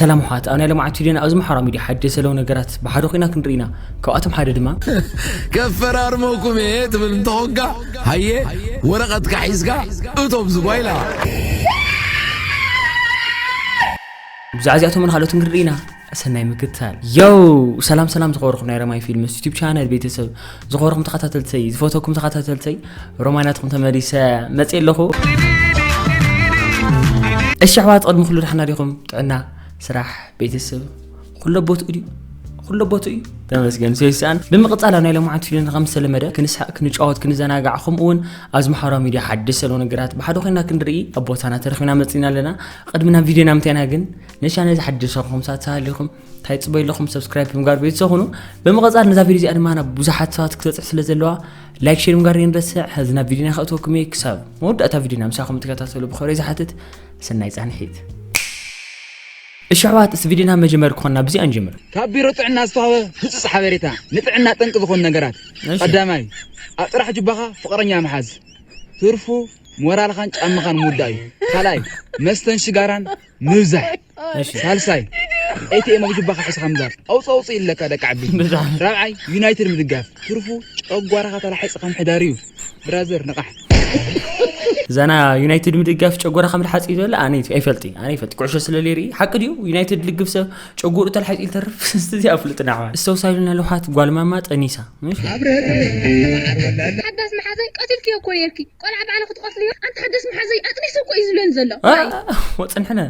ሰላም ኣሕዋት፣ ኣብ ናይ ሎማዓንቲ ቪድዮና ኣብዚ ማሕበራዊ ሚድያ ሓደሽ ዘለዉ ነገራት ብሓደ ኮይና ክንርኢ ኢና። ካብኣቶም ሓደ ድማ ከፈራርመኩም እየ ትብል እንተኾንካ፣ ሃየ ወረቐትካ ሒዝካ እቶም ዝጓይላ። ብዛዕባ እዚኣቶምን ካልኦትን ክንርኢ ኢና። ሰናይ ምክትታል። ዮው! ሰላም ሰላም ዝኸበርኩም ናይ ረማይ ፊልምስ ዩቱብ ቻነል ቤተሰብ፣ ዝኸበርኩም ተኸታተልተይ፣ ዝፈተኩም ተኸታተልተይ፣ ሮማይ ናትኩም ተመሊሰ መፅእ ኣለኹ። እሺ ኣሕዋት፣ ቅድሚ ኩሉ ደሓና ዲኹም? ጥዕና፣ ስራሕ፣ ቤተሰብ ኩሎ ቦትኡ ድዩ? ኩሎ ቦትኡ እዩ። ተመስገን ሰይሳን። ብምቕፃል ኣብ ናይ ሎማዓንቲ ቪድዮና ከም ዝተለመደ ክንስሓቅ፣ ክንጫወት፣ ክንዘናጋዕ፣ ከምኡ እውን ኣብዚ ማሕበራዊ ሚድያ ሓደሽ ዘለዉ ነገራት ብሓደ ኮይና ክንርኢ ኣብ ቦታና ተረኺብና መፂና ኣለና። ቅድሚ ናብ ቪድዮና ምንታይና ግን ነሻ ነዚ ሓደሽ ዝኾንኩም ሰባት ተሃሊኹም እንታይ ትፅበዩ ኣለኹም? ሰብስክራይብ ብምግባር ቤተሰብ ኩኑ። ብምቕፃል ነዛ ቪድዮ እዚኣ ድማ ናብ ብዙሓት ሰባት ክትበፅሕ ስለ ዘለዋ ላይክ ሼር ምግባር የንረስዕ። ሕዚ ናብ ቪድዮና ከእትወኩም እየ። ክሳብ መወዳእታ ቪድዮና ምሳኹም ትከታተሉ ብኽብሪ ዝሓትት። ሰናይ ፃንሒት። እሺ ኣሕዋት፣ እስቲ ቪድዮና መጀመር ክኾንና ብዚኣ ንጀምር። ካብ ቢሮ ጥዕና ዝተዋህበ ህጹጽ ሓበሬታ፣ ንጥዕና ጠንቂ ዝኾኑ ነገራት። እሺ። ቀዳማይ፣ ኣብ ጥራሕ ጁባኻ ፍቕረኛ ምሓዝ። ትርፉ ሞራልኻን ጫማኻን ምውዳእ እዩ። ካልኣይ፣ መስተን ሽጋራን ምብዛሕ። እሺ። ሳልሳይ፣ ኤቲኤም ኣብ ጁባኻ ሒዝኻ ምዛር። ኣውጽእ ኣውጽእ ይብለካ ደቂ ዓቢ። ብዛዕባ ራብዓይ፣ ዩናይትድ ምድጋፍ። ትርፉ ጨጓራኻ ተላሒጽካ ምሕዳር እዩ። ብራዘር ንቓሕ። ዛና ዩናይትድ ምድጋፍ ጨጎራ ከም ድሓፂ ዝበለ ኣነ ኣይፈልጥ ኣነ ኣይፈልጥ ኩዕሾ ስለ ሌሪ ሓቂ ድዩ? ዩናይትድ ልግፍ ሰብ ጨጎሩ ተልሓፂ ልተርፍ እዚ ኣፍልጥና ኣሕዋት እስተውሳሉና ለውሓት ጓልማማ ጠኒሳ። እሺ። ሓዳስ መሓዘይ ቀቲልክዮ እኮ ነርኪ። ቆልዓ ባዕልኺ ትቐትልዮ። ኣንቲ ሓዳስ መሓዘይ ኣጥኒሱ እኮ እዩ ዝብለኒ ዘሎ። ዋ፣ ወፅንሕነ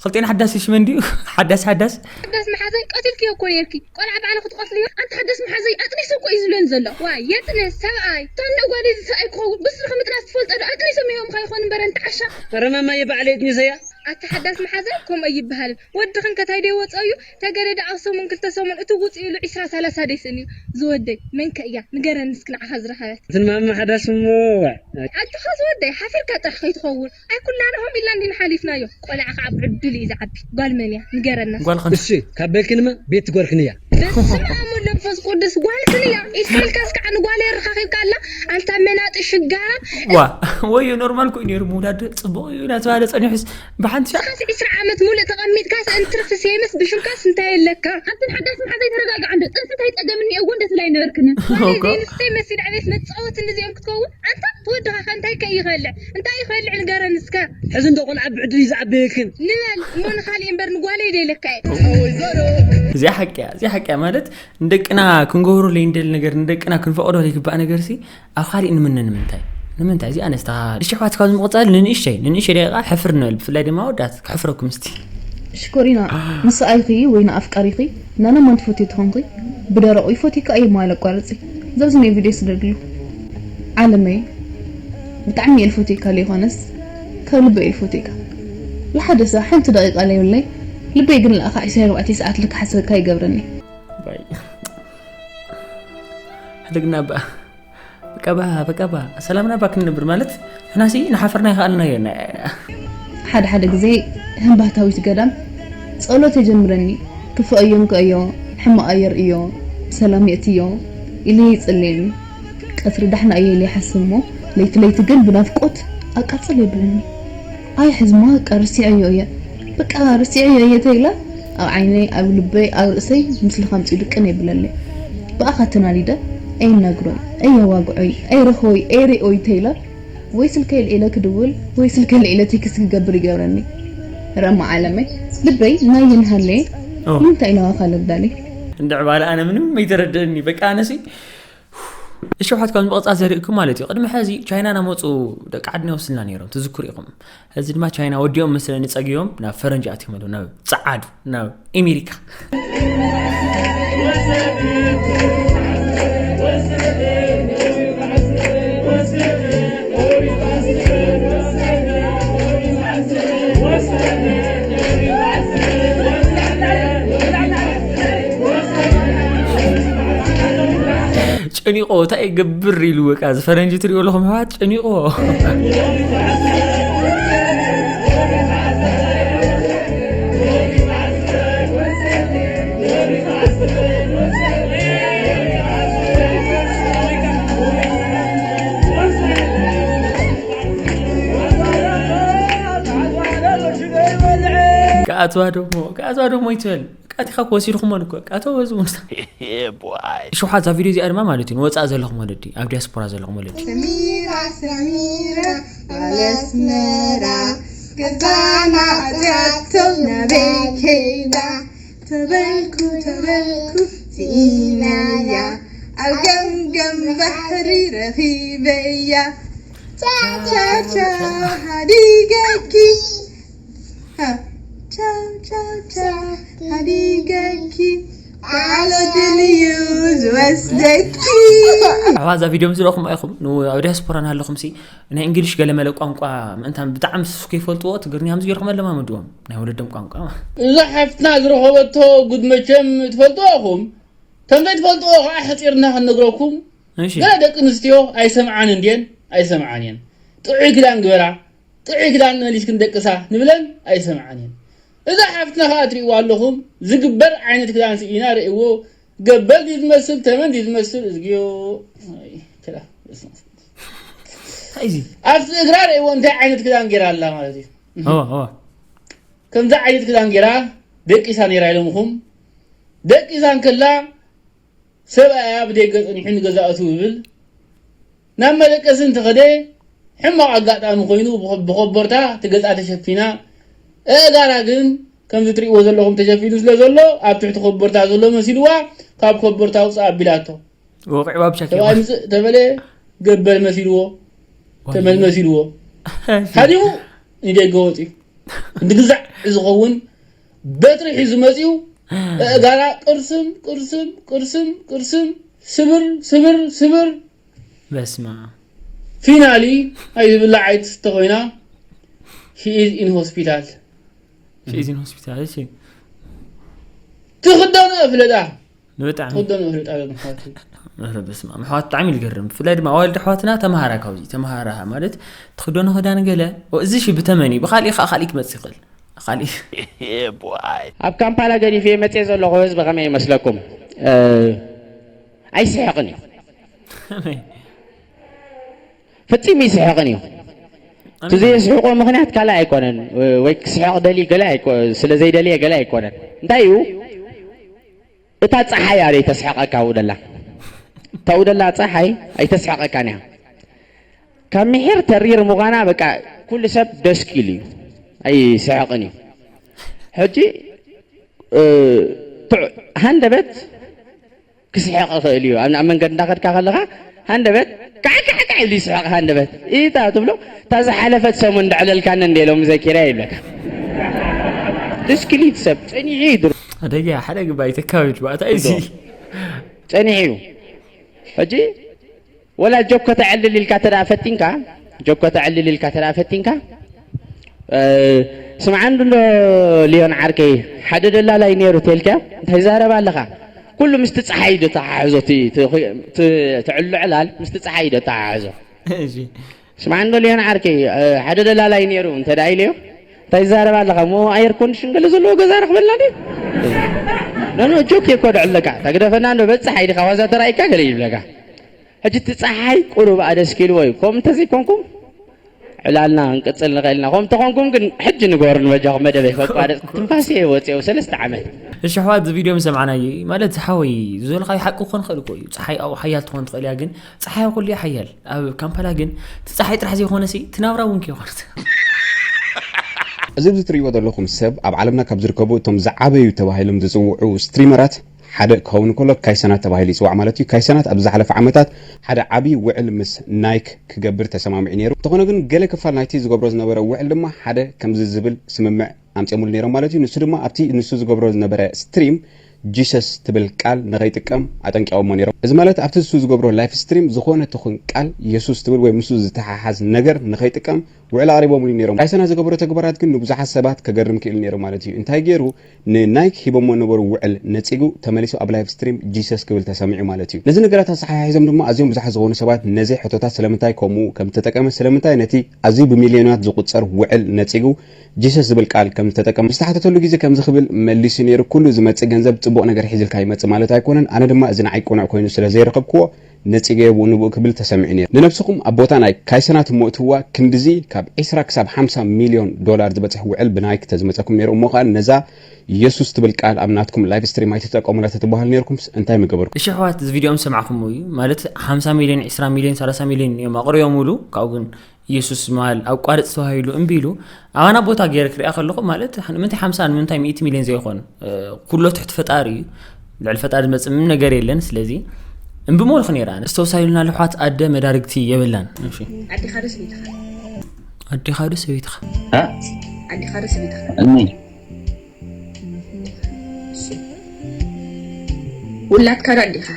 ክልጤና ሓዳስ ሽመን ድዩ? ሓዳስ ሓዳስ ሓዳስ መሓዘይ ቀቲልክዮ እኮ ነርኪ። ቆልዓ ባዕልኺ ትቐትልዮ። ኣንቲ ሓዳስ መሓዘይ ኣጥኒሱ እኮ እዩ ዝብለኒ ዘሎ። ዋይ የጥንስ ሰብኣይ። ታን ጓል እዚ ሰብኣይ ክኸውን ብስርኺ ምጥናስ ትፈልጦ ዶ? ኣጥኒሶም ይሆምኻ ይኾን እምበር ኣንቲ ዓሻ። ኧረ ማማየ ባዕለይ ኣጥኒሰያ። ኣቲ ሓዳስ መሓዘይ ከምኡ ኣይበሃልን። ወድኺ እንከ እንታይ ደይወፅኦ እዩ? ተገደደ ኣብ ሰሙን ክልተ ሰሙን እቲ ውፅእ ኢሉ ዒስራ ሰላሳ ደይስእን እዩ። ዝወደይ መንከ እያ? ንገረኒ እስኪ ንዓኻ ዝረኸበት። እትን ማማ ሓዳስ እሞ ኣጆኻ ዝወደይ ሓፊርካ ጥራሕ ከይትኸውን። ኣይ ኩላና ከምኡ ኢልና እንዲና ሓሊፍናዮ። ቆልዓ ከዓ ብዕድል እዩ ዝዓቢ። ጓል መን እያ? ንገረና እስኪ። ጓል ኸን እሺ ካብ በልክንማ ቤት ትጎርክን እያ። በስመ ኣብ ወወልድ ወመንፈስ ቅዱስ ጓል ክን እያ። ኢስራኤል ካስ ከዓ ንጓል የረኻኺብካ ኣላ። ኣንታ መናጢ ሽጋራ ዋ ወዮ ኖርማል ኮይኑ ነይሩ ምውላድ ፅቡቕ እዩ እናተባሃለ ፀኒሑስ ብሓንቲ ሻዕ ንስኻስ ዒስራ ዓመት ሙሉእ ተቐሚጥካስ እንትርፊ ሴምስ ብሽምካስ እንታይ ኣለካ? ኣንትን ሓዳስ መሓዘይ ተረጋግዓ እንዶ ጥንሲ እንታይ ፀገም እኒኦዎ እንደ ትብላይ ነበርክን። እኮ። ዘይንስተይ መሲል ዕቤት መፃወቲ ንዚኦም ክትከውን ኣንታ ትወድኻ ከ እንታይ ከ ይኸልዕ? እንታይ ይኸልዕ ንገረን እስከ። ሕዚ እንዶ ቆልዓ ብዕድል እዩ ዝዓበየክን። ንበል እሞ ንኻሊእ እምበር ንጓለይ ደይለካ እየ። እዚኣ ሓቂ እያ እዚኣ ሓቂ እያ ማለት ንደቅና ክንገብሮ ለይንደል ነገር ንደቅና ክንፈቕዶ ዘይግባእ ነገር ሲ ኣብ ካሊእ ንምነ ንምንታይ ንምንታይ እዚኣ ነስተኻል እሺ ኣሕዋት ካብ ዝምቕፃል ንንእሽተይ ንንእሽተይ ደቂቓ ሕፍር ንበል ብፍላይ ድማ ወዳት ክሕፍረኩም እስቲ ሽኮሪና ምስ ሰብኣይኺ ወይ ንኣፍቃሪኺ ናናማ እንትፈትዮ ተኾንኺ ብደረቑ ይፈትየካ እየ ምባል ኣቋርፂ ዘብዚ ናይ ቪድዮ ስደድሉ ዓለመይ ብጣዕሚ እየ ልፈትየካ ለይኾነስ ካብ ልበይ እየ ልፈትየካ ለሓደ ሰብ ሓንቲ ደቂቃ ለይብለይ ልበይ ግን ለኣኻ ዕስራ ኣርባዕተ ሰዓት ልክሓሰካ ይገብረኒ ባይ ሕደግና ባ በቃባ በቃባ ሰላምና ባ ክንነብር ማለት ሕናሲ ንሓፈርና ይኸኣልና እየና ሓደ ሓደ ግዜ ህምባታዊት ገዳም ጸሎት የጀምረኒ ክፍኦ እዮም ክእዮ ሕማቕ ኣየር እዮ ሰላም የእትዮ ኢለ ይጽልየኒ ቀትሪ ዳሕና እየ ኢለ ይሓስብ እሞ ለይቲ ለይቲ ግን ብናፍቆት ኣቃጽል የብለኒ ኣይ ሕዝማ በቃ ርስዐዮ እየ በቃ ርስዐዮ እየ ተይላ ኣብ ዓይነይ ኣብ ልበይ ኣብ ርእሰይ ምስልኻ ኣምጺኡ ድቅን የብለለይ ብኣኻ ተናዲደ ኣይናግሮይ ኣየዋግዖይ ኣይረኽቦይ ኣይርእዮይ ተይላ ወይ ስልከይ ልዒለ ክድውል ወይ ስልከይ ልዒለ ቴክስት ክገብር ይገብረኒ ረማ ዓለመይ ልበይ ናየን ሃለየ ንምንታይ ኢለዋኻ ለብዳለይ እንድዕባለ ኣነ ምንም ኣይተረድእኒ በቃ ኣነሲ እሽውሓት ካብ ምቕፃል ዘርእኩም ማለት እዩ ቅድሚ ሕዚ ቻይና ናመፁ ደቂ ዓድና ይወስድና ነይሮም ትዝክሩ ኢኹም ሕዚ ድማ ቻይና ወዲኦም መስለኒ ፀጊቦም ናብ ፈረንጂ ኣትዮም ኣለዉ ናብ ፀዓዱ ናብ ኤሜሪካ ጨኒቆ እንታይ ይገብር ኢሉ በቃ እዚ ፈረንጂ ትሪኦ ኣለኹም ኣሕዋት ጨኒቆ ከኣትዋ ደሞ ኣዛ ዶ ሞይትበል ቃቲኻ ክወሲድኹም ኣልኮ ቃቶ በዚ ሙስታ። ሽውሓት እዛ ቪድዮ እዚኣ ድማ ማለት እዩ ንወፃእ ዘለኹም ወለዲ ኣብ ዲያስፖራ ዘለኹም ወለዲ። ሰሚራ ሰሚራ ኣለስመራ ገዛና ኣጥያቶ ናበይ ከይዳ ተበልኩ ተበልኩ ስኢናያ ኣብ ገምገም ባሕሪ ረኺበያ ቻቻቻ ሃዲገኪ ቻቻቻ ሃዲገኪ ዓለትን እዩ ዝወስደኪ። ኣሕዋ እዛ ቪድዮ ምስ ረኹም ኢኹም ኣብ ዲያስፖራ ናሃለኹም ሲ ናይ እንግሊሽ ገለመለ ቋንቋ ምእንታን ብጣዕሚ ስሱ ከይፈልጥዎ ትግርኛ ምስ ገርኩም ኣለማመድዎም ናይ ወለዶም ቋንቋ። እዛ ሓፍትና ዝረኸበቶ ጉድ መቸም ትፈልጥዎ ኢኹም። ከም ዘይትፈልጥዎ ከዓ ሕፂርና ክንነግረኩም። እሺ። ገለ ደቂ ኣንስትዮ ኣይሰምዓን እንድየን ኣይሰምዓን እየን። ጥዑይ ክዳን ግበራ፣ ጥዑይ ክዳን መሊስክን ደቅሳ ንብለን ኣይሰምዓን እየን። እዛ ሓፍትና ከዓ ትሪእዋ ኣለኹም ዝግበር ዓይነት ክዳን ስኢና ርእይዎ። ገበል ድዩ ዝመስል ተመን ድዩ ዝመስል እዝግዮ። ኣይ፣ ክላ-፣ እንታይ እዚ? ኣብቲ እግራ ርእይዎ እንታይ ዓይነት ክዳን ገይራ ኣላ ማለት እዩ። እዋ እዋ። ከምዚ ዓይነት ክዳን ገይራ ደቂሳ ነይራ ኢሎምኹም። ደቂሳ እንከላ ሰብኣያ ብደገ ጸኒሑ ንገዛእቱ ይብል። ናብ መደቀሲ እንተኸደ ሕማቕ ኣጋጣሚ ኮይኑ ብኸ-፣ ብኸቦርታ እቲ ገጻ ተሸፊና፣ ኣእጋራ ግን ከምዚ ትርእይዎ ዘለኹም ተሸፊኑ ስለ ዘሎ ኣብ ትሕቲ ከቦርታ ዘሎ መሲልዋ ካብ ከቦርታ ውፅእ ኣቢላቶ። ወቂዕዋ ብሻኪ ሰብኣይ ምፅእ ተበለ ገበል መሲልዎ ተመል መሲልዎ ሓዲሙ ንደገ ወፂኡ። ንግዛዕ ዝኸውን በትሪ ሒዙ መፂኡ ኣእጋራ ቅርስም ቅርስም ቅርስም ቅርስም ስብር ስብር ስብር። በስመ ኣብ። ፊናሊ ኣይዝብላዕ ኣይትስተ ኮይና she is in hospital። ሽኢዚን ሆስፒታል እሺ። ትኽደኖ እፍለጣ ንብጣዕሚ ትኽደኖ እፍለጣ ምሕዋት። ኧረ በስመ ኣብ፣ ኣሕዋት ብጣዕሚ እዩ ዝገርም። ብፍላይ ድማ ኣዋልድ ኣሕዋትና ተምሃራ ካብዚ፣ ተምሃራ ማለት ትኽደኖ ክዳን ገለ፣ ኦ፣ እዚ ሺ ብተመን እዩ፣ ብኻሊእ ኸዓ ኻሊእ ክመጽእ ይኽእል። ኻሊእ ኣብ ካምፓላ ገዲፈ መፅየ ዘለኹ ህዝቢ ከመይ ይመስለኩም? እ፣ ኣይስሕቕን እዩ። ከመይ? ፈፂሙ ይስሕቕን እዩ። እቲ ዘየስሕቆ ምኽንያት ካልእ ኣይኮነን፣ ወይ ክስሕቕ ደልዩ ገለ ኣይኮ-፣ ስለ ዘይደልየ ገለ ኣይኮነን። እንታይ እዩ? እታ ፀሓይ እያ ዘይተስሕቐካ ኣብኡ ደላ። እታ ኣብኡ ደላ ፀሓይ ኣይተስሕቐካን እያ። ካብ ምሒር ተሪር ምዃና በቃ ኩሉ ሰብ ደስኪሉ እዩ። ኣይስሕቕን እዩ። ሕጂ፣ እ፣ ትዕ-፣ ሃንደበት ክስሕቕ ይኽእል እዩ። ኣብ፣ ኣብ መንገዲ እንዳኸድካ ከለኻ ሃንደበት ካዕካዕካዕ ኢሉ ይስሕቕ ሃንደበት። ኢታ ትብሎ፣ "እታ ዝሓለፈት ሰሙን እንዳዕለልካኒ እንደ ኢሎም ዘኪረ" ይብለካ። ድስክሊት ሰብ ጸኒሑ እዩ ድሮ። ኣደጊያ ሓደ ግባይ ተካቢድ ባእታ እዚ። ጸኒሑ እዩ። ሕጂ ወላ ጆክ ከተዕልል ኢልካ ተደኣ ፈቲንካ፣ ጆክ ከተዕልል ኢልካ ተደኣ ፈቲንካ፣ እ፣ ስምዓኒ ዶ ሊዮን ዓርከይ፣ ሓደ ደላላይ ነይሩ ተልካ፣ እንታይ ዛረብ ኣለኻ? ኩሉ ምስቲ ጸሓይ ዶ ተሓሕዞ እቲ፣ እቲ፣ እቲ፣ እቲ ዕሉ ዕላል ምስቲ ጸሓይ ዶ ተሓሕዞ? እሺ። ስምዓኒ ዶ ሊዮን ዓርከይ፣ እ፣ ሓደ ደላላይ ነይሩ እንተ ደኣ ኢለዮ፣ እንታይ ዛረብ ኣለኻ? እሞ ኣየር ኮንዲሽን ገለ ዘለዎ ገዛ ረኽበልና ድዩ? ኖ፣ ኖ፣ ጆክ እኮ ድዕለካ። ተግደፈና እንዶ በጽሕ ኣይድኻ ዋዛ ተራእይካ ገለ ይብለካ። ሕጂ እቲ ጸሓይ ቁሩብ ኣደስኪልዎ እዩ። ከምኡ እንተዘይኮንኩም፣ ዕላልና ክንቅጽል ንኽእል ኢና። ከምኡ እንተኾንኩም ግን፣ ሕጂ ንገሩኒ በጃኹም፣ መደበይ ከቋርጽ ትንፋሰ እየ ወጺኦ ሰለስተ ዓመት። እሺ፣ ኣሕዋት፣ እዚ ቪድዮ ምስ ሰማዕናዮ፣ ማለት፣ ዝሓወይ፣ ዝደለኻዮ ሓቂ ክኾን ይኽእል እኮ እዩ። ጸሓይ ኣብኡ ሓያል ትኾን ትኽእል እያ፣ ግን ጸሓይ ኣብ ኩሉ እያ ሓያል። ኣብ ካምፓላ ግን፣ እቲ ጸሓይ ጥራሕ ዘይኮነሲ፣ እቲ ናብራ እውን ከይኾነት። እዚ ኣብዚ ትርእይዎ ዘለኹም ሰብ፣ ኣብ ዓለምና ካብ ዝርከቡ እቶም ዝዓበዩ ተባሂሎም ዝጽውዑ ስትሪመራት፣ ሓደ ክኸውን እንከሎ ካይሰናት ተባሂሉ ይጽዋዕ ማለት እዩ። ካይሰናት ኣብ ዝሓለፈ ዓመታት ሓደ ዓቢ ውዕል ምስ ናይክ ክገብር ተሰማሚዑ ነይሩ። እንተኾነ ግን ገለ ክፋል ናይቲ ዝገብሮ ዝነበረ ውዕል ድማ ሓደ ከምዚ ዝብል ስምምዕ ኣምጺኦምሉ ነይሮም ማለት እዩ። ንሱ ድማ ኣብቲ ንሱ ዝገብሮ ዝነበረ ስትሪም ጂሰስ ትብል ቃል ንኸይጥቀም ኣጠንቂቖሞ ነይሮም። እዚ ማለት ኣብቲ ንሱ ዝገብሮ ላይፍ ስትሪም ዝኾነ ትኹን ቃል የሱስ ትብል ወይ ምስኡ ዝተሓሓዝ ነገር ንኸይጥቀም ውዕል ኣቕሪቦምሉ ነይሮም። ካይሰናት ዝገብሮ ተግባራት ግን ንብዙሓት ሰባት ከገርም ክኢሉ ነይሩ ማለት እዩ። እንታይ ገይሩ? ንናይክ ሂቦሞ ነበሩ ውዕል ነጺጉ ተመሊሱ ኣብ ላይቭ ስትሪም ጂሰስ ክብል ተሰሚዑ ማለት እዩ። ነዚ ነገራት ኣሰሓሒዞም ድማ ኣዝዮም ብዙሓት ዝኾኑ ሰባት ነዚ ሕቶታት ስለምንታይ ከምኡ ከም ዝተጠቀመ ስለምንታይ ነቲ ኣዝዩ ብሚልዮናት ዝቑጸር ውዕል ነጺጉ ጂሰስ ዝብል ቃል ከም ዝተጠቀመ ዝተሓተተሉ ግዜ ከምዚ ክብል መሊሱ ነይሩ፣ ኩሉ ዝመጽእ ገንዘብ ጽቡቕ ነገር ሒዝልካ ይመጽእ ማለት ኣይኮነን፣ ኣነ ድማ እዚ ንዓይ ቅኑዕ ኮይኑ ስለ ዘይረኸብክዎ ነጺገዮ ብኡ ንብኡ ክብል ተሰሚዑ ነይሩ። ንነብስኹም ኣብ ቦታ ናይ ካይሰናት እሞ እትዋ ክንድዚ ካብ ዕስራ ክሳብ ሓምሳ ሚልዮን ዶላር ዝበጽሕ ውዕል ብናይክ ተዝመጸኩም ነይሩ እሞ ከኣ ነዛ የሱስ ትብል ቃል ኣብ ናትኩም ላይቭ ስትሪም ኣይትጠቀሙላ ተትበሃል ነይርኩምስ እንታይ ምገበርኩም? እሺ ኣሕዋት፣ እዚ ቪድዮ ምስ ሰማዕኹምዎ እዩ። ማለት ሓምሳ ሚልዮን፣ ዕስራ ሚልዮን፣ ሰላሳ ሚልዮን እዮም ኣቕሪቦምሉ። ካብኡ ግን የሱስ ምባል ኣቋርጽ ተባሂሉ እምቢ ኢሉ። ኣባና ቦታ ገይረ ክሪኣ ከለኹ ማለት ንምንታይ ሓምሳ ንምንታይ ሚእቲ ሚልዮን ዘይኾን? ኩሎ ትሕቲ ፈጣሪ እዩ። ልዕሊ ፈጣሪ ዝመጽእ ምንም ነገር የለን። ስለዚ እምቢ ምበልኩ ነይረ ኣነ። ኣስተውሳዩልና ልሕዋት ኣደ መዳርግቲ የብላን። እሺ። ኣዴኻ ዶ ሰበይትኻ? ኣዴኻ ዶ ሰበይትኻ? እ? ኣዴኻ ዶ ሰበይትኻ? እኒ ውላድካ ዶ ኣዴኻ?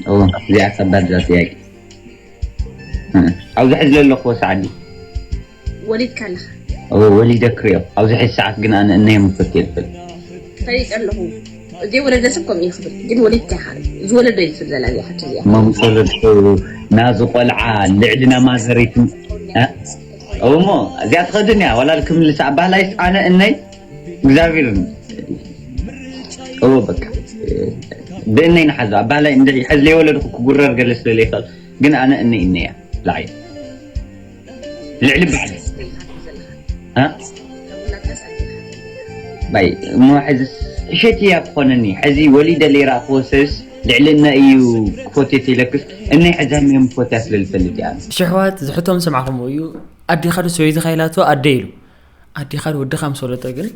እዎ፣ እዚኣ ከባድ እዛ ጥያቄ። እ፣ ኣብዚ ሕዚ ዘለኹዎ ሰዓት ድዩ? ወሊድካ ኣለኻ? እዎ፣ ወሊደ ክሪኦ። ኣብዚ ሕዚ ሰዓት ግን ኣነ እነዮም ፈትየ ይፈልጥ። ፈሊጠ ኣለኹ። ዘይወለደ ሰብ ከምኡ እዩ ክብል። ግን ወሊድካ ኢኻ። ዝወለዶ እዩ ዝብል ዘላ እዚኣ ሕቶ እዚኣ። እሞ ምስ ወለድኩ ናዚ ቆልዓ ልዕሊ ናማዘረይትን፣ እ? እሞ እዚኣ ትኸድን እያ። ዋላ ክምልሳ ኣባህላይስ ኣነ እነይ እግዚኣብሔር እዎ በቃ ብእነይ ንሓዞ ኣባህላይ እንደ ሕዚ ለይወለድኩ ክጉረር ገለ ስለለይኽእል ግን ኣነ እነይ እነያ ላዓይ ልዕሊ ባዕሊ እ? ባይ እሞ ሕዚ እሸት እያ ክኾነኒ ሕዚ ወሊደ ለይረኣኽዎ ሰብስ ልዕልና እዩ ክፎትየት ኢለክስ እነይ ሕዚ ህምዮም ክፎትያ ስለልፈልጥ እያ። ሽሕዋት ዝሕቶም ሰማዕኹምዎ እዩ ኣዴኻ ዶ ሰበይትኻ ኢላቶ ኣደ ኢሉ ኣዴኻ ዶ ወድኻ ምስ ወለደ ግን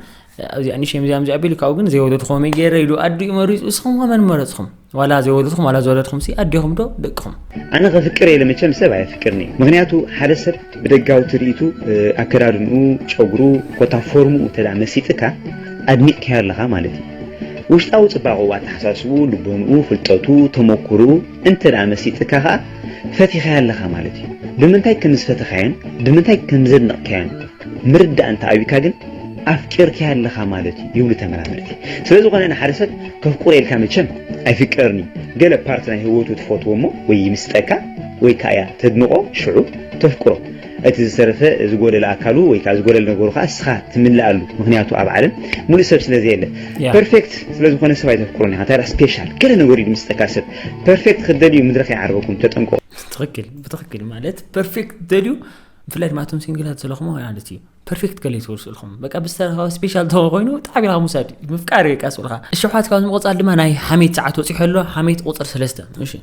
ኣብዚኣ ንእሽተይ ምዚኣ ምዚኣ ኣቢሉ ካብኡ ግን ዘይወለድኹም ከመይ ገይረ ኢሉ ኣዲኡ መሪፁ እስኹም ከ መን መረፅኹም ዋላ ዘይወለድኹም ዋላ ዝወለድኹም ሲ ኣዴኹም ዶ ደቅኹም ኣነ ከፍቅር ኢለ መቸም ሰብ ኣየፍቅርን እዩ ምክንያቱ ሓደ ሰብ ብደጋዊ ትርኢቱ ኣከዳድንኡ ጨጉሩ ኮታ ፎርምኡ እንተ መሲጥካ ኣድኒቕካዮ ኣለኻ ማለት እዩ ውሽጣዊ ፅባቐኡ ኣተሓሳስብኡ ልቦንኡ ፍልጠቱ ተመኩርኡ እንተ መሲጥካ ከዓ ፈቲኻዮ ኣለኻ ማለት እዩ ብምንታይ ከም ዝፈተኻዮን ብምንታይ ከም ዘድነቕካዮን ምርዳእ እንተ ኣብዩካ ግን ኣፍቂርካያ ኣለኻ ማለት እዩ ይብሉ ተመራመርቲ። ስለ ዝኾነ ንሓደ ሰብ ከፍቅሮ ኢልካ መቸም ኣይፍቀርን እዩ። ገለ ፓርት ናይ ህይወቱ ትፈትዎ እሞ ወይ ይምስጠካ ወይ ከኣ እያ ተድንቖ ሽዑ ተፍቅሮ። እቲ ዝተረፈ ዝጎደለ ኣካሉ ወይ ከኣ ዝጎደለ ነገሩ ከኣ እስኻ ትምልኣሉ። ምኽንያቱ ኣብ ዓለም ሙሉእ ሰብ ስለ ዘየለ። ያ። ፐርፌክት ስለ ዝኾነ ሰብ ኣይተፍቅሮን ኢኻ። እንታይ ደኣ ስፔሻል ገለ ነገሩ እዩ ዝምስጠካ ሰብ። ፐርፌክት ክትደልዩ ምድሪ ከይዓርበኩም ተጠንቀቑ። ትኽክል ብትኽክል ማለት ፐርፌክት ደልዩ ብፍላይ ድማ እቶም ሲንግላት ዘለኹም ማለት እዩ። ፐርፌክት ገለ ይትወርሱ ኢልኹም በቃ ብዝተረኸበ ስፔሻል ተኸ ኮይኑ ብጣዕሚ ኢልካ ምውሳድ እዩ። ምፍቃር እዩ በቃ ስብልካ። እሺ ኣሕዋት ካብዚ ምቕፃል ድማ ናይ ሓሜት ሰዓት ወፂሑ ኣሎ። ሓሜት ቁፅሪ ሰለስተ። እሺ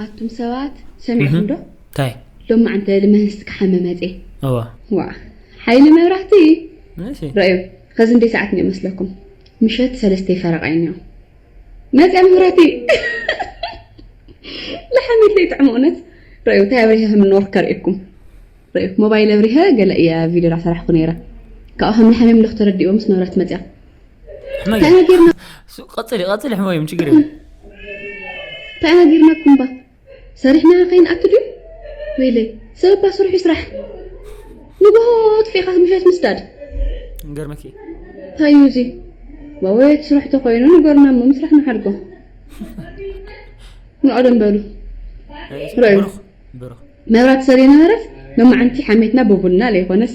ኣቱም ሰባት ሰሚዕኹም ዶ? እንታይ? ሎማዓንቲ ልመንስቲ ክሓመ መፅየ። እዋ። ዋዕ ሓይሊ መብራህቲ እሺ። ረእዩ። ኸዚ እንደይ ሰዓት እኒኦ መስለኩም? ምሸት ሰለስተ ፈረቓ እዩ እኒኦ። መፅያ መብራህቲ ልሓሚት ለይጥዕም እውነት ረእዩ እንታይ ኣብሪሀ ከም ኖር ከርእየኩም ርእዩ ሞባይል ኣብሪሀ ገለ እየ ቪድዮ ዳሰራሕኩ ነይረ ካብኡ ከም ልሓሚም ልክ ተረዲእዎ ምስ ኖረት መፅያ ሕመይ እንታይ ነጊርና ሱ- ቀፅሊ ቀፅሊ ሕመዮም ችግር የብሉ እንታይ ነጊርናኩም ባ ሰሪሕና ከይንኣቱ ድዩ ወይለይ ሰብ እባ ስርሑ ይስራሕ ንግሆ ኣጥፊእኻ ምሸት ምስዳድ ንገርመኪ እንታይ እዩ እዚ ዋወየት ስራሕ ተኮይኑ ንገርና እሞ ምስራሕ ንሓድጎ ንቐደም በሉ ረዩ ብሩኽ ብሩኽ መብራት ሰሪና መረት ሎማዓንቲ ሓሜትና ብቡና ለይኮነስ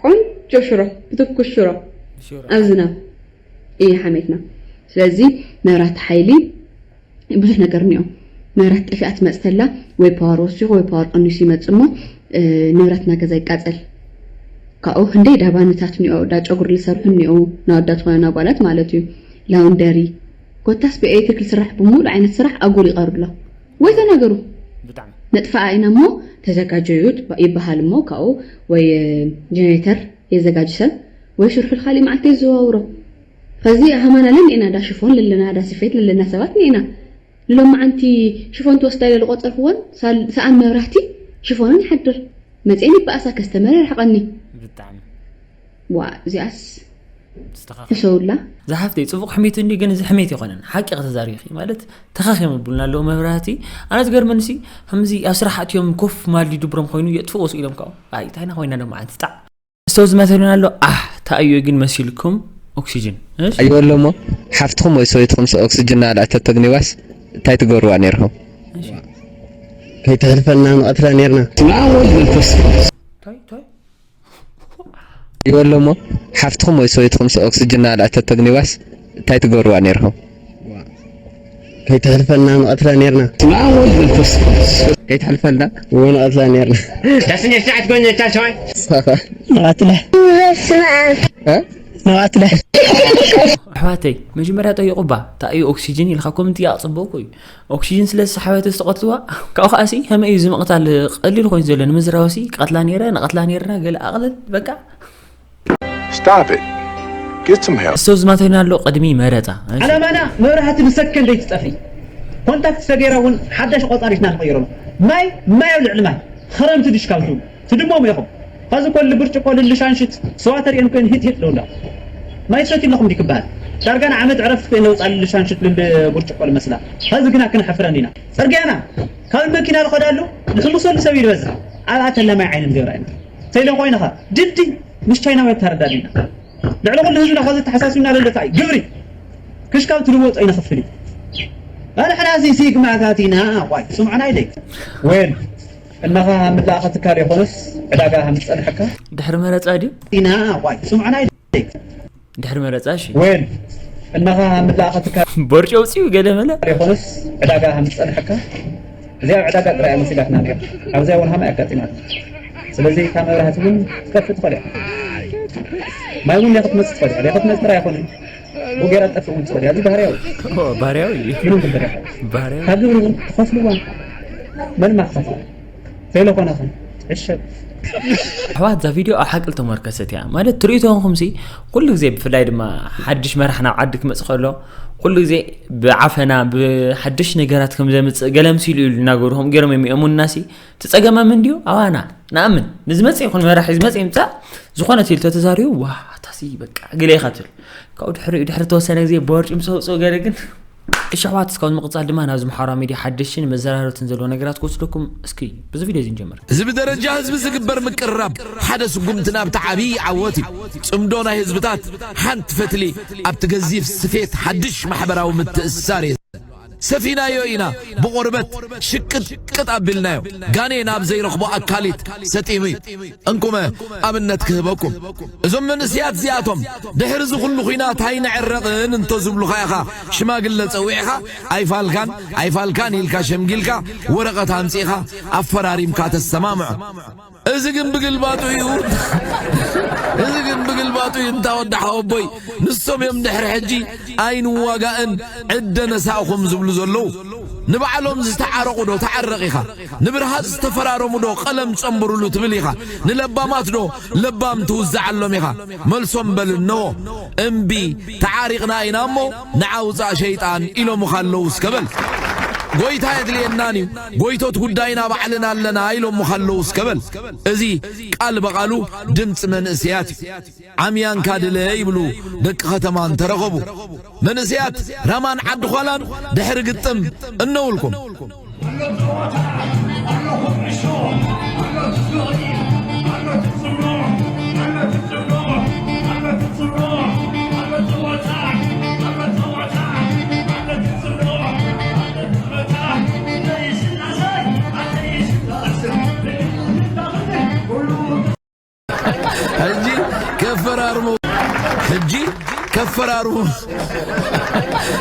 ቆንጆ ሽሮ ብትኩስ ሽሮ ሽሮ ኣብ ዝናብ እየ ሓሜትና ስለዚ መብራት ሓይሊ ብዙሕ ነገር እኒኦ መብራት ጠፊኣ ትመፅ ተላ ወይ ፓወር ወሲኹ ወይ ፓወር ቀኒሱ ይመፅ እሞ ንብረትና ገዛ ይቃፀል ካብኡ ክንደይ ዳ ባንታት እኒኦ ዳ ጨጉሪ ዝሰርሑ እኒኦ ናወዳት ኮነ ናጓላት ማለት እዩ ላውንደሪ ኮታስ ብኤሌክትሪክ ዝስራሕ ብምሉእ ዓይነት ስራሕ ኣጉል ይቐርብ ኣሎ ወይ ተናገሩ ነጥፋኣ ኢና እሞ ተዘጋጀዩ ይበሃል እሞ ካብኡ ወይ ጀኔሬተር የዘጋጅ ሰብ ወይ ሽርሑ ካልእ መዓልቲ የዘዋውሮ ኸዚ ሃማና ለኒኤና ዳ ሽፎን ለለና ዳ ስፌት ለለና ሰባት ኒኤና ንሎማዓንቲ ሽፎን ትወስዳ ኢለ ዝቆፀርክወን ሰኣን መብራህቲ ሽፎነን ይሓድር መፅኤን ይበኣሳ ከስተመር ይርሕቐኒ ብጣዕሚ ዋ እዚኣስ ተስተኻኸል ሕሰውላ ዝሓፍተይ ፅቡቕ ሕሜት እንዲ ግን እዚ ሕሜት ይኮነን ሓቂ ከተዛሪኺ ማለት ተኻኺ ምብሉና ኣለዉ መብራህቲ ኣነ ዝገርመንሲ ከምዚ ኣብ ስራሕ ኣትዮም ኮፍ ማል ድብሮም ኮይኑ የጥፍዎ ስኢሎም ካብኡ ኣይ ታይና ኮይና ሎማዓንቲ ጣዕ እስተው ዝመተሉና ኣሎ ኣህ ታእዮ ግን መሲልኩም ኦክሲጅን ኣዩ ኣሎ እሞ ሓፍትኹም ወይ ሰበይትኹም ኦክሲጅን ናልኣተቶ ግኒባስ እንታይ ትገብርዋ ነርኩም ከይተሕልፈልና ንቐትላ ነርና ኣዩ ኣሎ እሞ ሓፍትኹም ወይ ሰበይትኹም ኦክሲጅን ናልኣተቶ ግኒባስ እንታይ ትገብርዋ ነርኩም ከይተሕልፈልና ንቐትላ ኔርና። ከይተሕልፈልና እዎ ንቐትላ ኔርና። ዳስኛ ሻዓት ጎኛ ቻል ሸዋይ። ንቐትላ። እ? ንቐትላ። ኣሕዋተይ መጀመርያ ጠይቑባ እንታይ እዩ ኦክሲጅን ኢልካ ኮመንት እያ ጽቡቅ እዩ። ኦክሲጅን ስለ ዝሰሓበት ዝተቐትልዋ ካብኡ ከኣሲ ከመይ እዩ እዚ ምቕታል ቀሊል ኮይኑ ዘሎ ንምዝራብሲ ቀትላ ኔረ ንቐትላ ኔርና ገለ ኣቕልል በቃ። Stop it. Get some help. እስተው ዝማተና ኣሎ ቅድሚ መረፃ ዓላማና መብራህቲ ብሰከንድ ኣይትጠፊ። ኮንታክት ሰገይራ እውን ሓዳሽ ቆፃሪትና ንቐይሮም። ማይ ማይ ኣብ ልዕሊ ማይ ኸረምቲ ድሽካውቱ ትድሞም ኢኹም። ኸዚ ኮል ብርጭቆ ልልሻንሽት ስዋ ተሪኤን ኮይን ሂጥ ሂጥ ልውላ ማይ ሰት ኣለኹም ዲክበሃል ዳርጋ ንዓመት ዕረፍቲ ኮይን ለውፃ ልልሻንሽት ልል ብርጭቆ ልመስላ። ኸዚ ግና ክንሕፍረን ኢና። ፅርግያና ካብ መኪና ልኸዳሉ ልሕሙሰሉ ሰብ ይበዝሕ። ኣብኣ ተላ ማይ ዓይንን ገብራ ኢና። ተይለ ኮይንኻ ድልድይ ምስ ቻይናውያን ተረዳዲና ልዕሊ ኩሉ ህዝብና ካብ ዘተሓሳስብና ለለታ እዩ ግብሪ ክሽካብ ትልወጦ ይነኽፍል እዩ። ኣንሕና እዚ ሲግማታት ኢና። ዋይ ስምዑና ኢለይ ወይን እነኻ ሃምላ ክትካል ይኾንስ ዕዳጋ ሃምዝጸንሐካ ድሕሪ መረፃ ድዩ ኢና። ዋይ ስምዑና ኢለይ ድሕሪ መረፃ እሺ ወይን እነኻ ሃምላ ክትካል ቦርጭ ኣውፅኡ ገለ መለ ይኾንስ ዕዳጋ ሃምዝጸንሐካ እዚኣ ዕዳጋ ጥራይ መሲላትና ነር ኣብዚኣ እውን ሃማይ ኣጋጢማት ስለዚ ካብ መብራህቲ እውን ትከፍእ ትኽእል እያ ማይ እውን ክትመፅእ ትኽእል እያ ክትመፅእ ጥራይ ኣይኮነን ብጌራ ትጠፍእ እውን ትኽእል እያ እዚ ባህርያዊ ባህርያዊ እዩ ምንም ግበር ባህርያዊ ካብ ግብሪ እውን ትኸፍልዋ መን ማ ክኸፍል ዘይለኾነ ኸ ዕሸብ ኣሕዋት እዛ ቪድዮ ኣብ ሓቂ ዝተመርከሰት እያ ማለት ትርኢቶ ንኹምሲ ኩሉ ግዜ ብፍላይ ድማ ሓድሽ መራሕ ናብ ዓዲ ክመፅእ ከሎ ኩሉ ግዜ ብዓፈና ብሓድሽ ነገራት ከም ዘምፅእ ገለምሲ ኢሉ ኢሉ እናገሩ ከም ገይሮም እዮም የእሙንና ሲ ትፀገመም እንድዩ ኣባና ንኣምን ንዝመፅእ ይኹን መራሒ ዝመፅእ ይምፃእ ዝኾነ ትል ተተዛሪቡ ዋ ኣታሲ በቃ ገለ ኢኻ ትብል ካብኡ ድሕሪኡ ድሕሪ ተወሰነ ግዜ በወርጭ ምስ ኣውፅኡ ገለ ግን እሺ ኣሕዋት እስካብ ንምቕፃል ድማ ናብዚ ማሕበራዊ ሚድያ ሓደሽትን መዘራረብትን ዘለዎ ነገራት ክወስደኩም እስኪ በዚ ቪድዮ እዚ ንጀምር እዚ ብደረጃ ህዝቢ ዝግበር ምቅርራብ ሓደ ስጉምቲ ናብቲ ዓብዪ ዓወት እዩ። ጽምዶ ናይ ህዝብታት ሓንቲ ፈትሊ ኣብቲ ገዚፍ ስፌት ሓድሽ ማሕበራዊ ምትእስሳር እየ። ሰፊናዮ ኢና ብቆርበት ሽቅጥ ቅጥ ኣቢልናዮ ጋኔን ኣብ ዘይረኽቦ ኣካሊት ሰጢሙ እዩ። እንኩመ ኣብነት ክህበኩም እዞም መንእስያት እዚኣቶም ድሕሪ እዚ ኩሉ ኹናት ኣይንዕረቕን እንተዝብሉኻ ኢኻ ሽማግለ ጸዊዕኻ ኣይፋልካን ኣይፋልካን ኢልካ ሸምጊልካ ወረቐት ኣምጺእኻ ኣፈራሪምካ ተሰማምዖ እዚ ግን ብግልባጡ እዩ እዚ ግን ብግልባጡ እዩ እንታ ወዳሓ ወቦይ ንሶም እዮም ድሕሪ ሕጂ ኣይንዋጋእን ዕደ ነሳእኹም ዝብሉ ዘለዉ ንባዕሎም ዝተዓረቑ ዶ ተዓረቕ ኢኻ ንብርሃጽ ዝተፈራረሙ ዶ ቀለም ጸንብሩሉ ትብል ኢኻ ንለባማት ዶ ለባም ትውዝዓሎም ኢኻ መልሶም በል እነሆ እምቢ ተዓሪቕና ኢና እሞ ንዓውፃእ ሸይጣን ኢሎምኻ ኣለዉ እስከ በል ጎይታ የድልየናን እዩ ጎይቶት ጉዳይና ባዕልና ኣለና ኢሎምኻ ኣለዉ እስከ በል እዚ ቃል በቓሉ ድምፂ መንእስያት እዩ ዓምያንካ ድለ ይብሉ ደቂ ከተማ እንተረኸቡ መንእስያት ራማን ዓዲ ዃላን ድሕሪ ግጥም እነውልኩም ሕጂ ከፈራርሞ ሕጂ ከፈራርሞ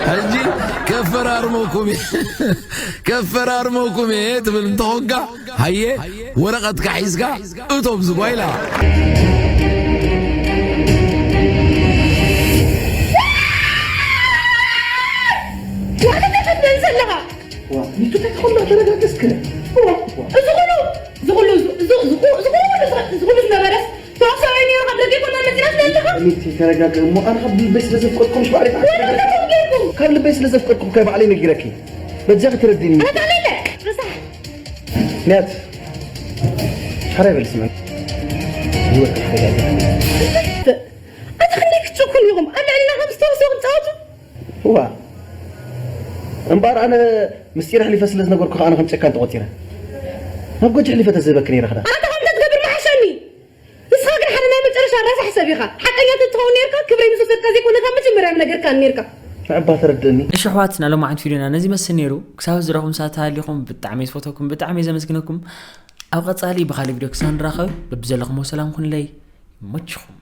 ሕጂ ከፈራርመኩም እየ ከፈራርመኩም እየ ትብል እንተኾንካ ሃየ ወረቐትካ ሒዝካ እቶም ዝጓይላ ዋላ እንታይ ትኸውን ዶ ተረጋገስክ? እዋ፣ እዚ ኩሉ፣ እዚ ኩሉ፣ እዚ፣ እዚ ኩ-፣ እዚ ኩሉ፣ እዚ ኩሉ፣ እዚ ኩሉ ዝነበረስ ተዋሳኣይ ነይሩ ካብ ደገ ይኮና መፂና ትብል ኣለኻ? ሚቲ ተረጋገ እሞ ኣነ ካብ ልበይ ስለ ዘፍቀድኩም ባዕለይ ወላ እንታይ ጌርኩም? ካብ ልበይ ስለ ዘፍቀድኩም ከ ባዕለይ ነጊረኪ በጃ ክትረድኒ ኣታ ሌለ፣ ርሳሕ። ንያት ሓራይ በል ስመን ህይወት ተረጋገ ኣታ ክንደይ ክትጭኩን ኢኹም ኣብ ልዕልና ከም ዝተወሰኹም ፃወቱ እዋ እምበኣር ኣነ ምስጢር ኣሕሊፈ ስለ ዝነገርኩ ከኣ ኣነ ከም ጨካን ተቖጺረ። ናብ ጎጆ ኣሕሊፈ ተዝህበኪ ነይረ ክዳ። ኣንተ ከምኡ እንተትገብር ምሓሸኒ። ንስኻ ግን ሓደ ናይ መጨረሻ ረሳሕ ሰብ ኢኻ። ሓቀኛ እንተትኸውን ነይርካ ክብረይ ምስ ወሰድካ ዘይኮነ ካብ መጀመርያ ምነገርካኒ ነይርካ። ንዕባ ተረድእኒ። እሺ ኣሕዋትና ሎማዓንቲ ቪድዮና ነዚ መስል ነይሩ። ክሳብ ዝረኹም ሳታ ሃሊኹም ብጣዕሚ እየ ዝፈተኩም ብጣዕሚ እየ ዘመስግነኩም። ኣብ ቀጻሊ ብኻልእ ቪድዮ ክሳብ ንራኸብ በብዘለኹሞ ሰላም ኩኑለይ። ይመችኹም።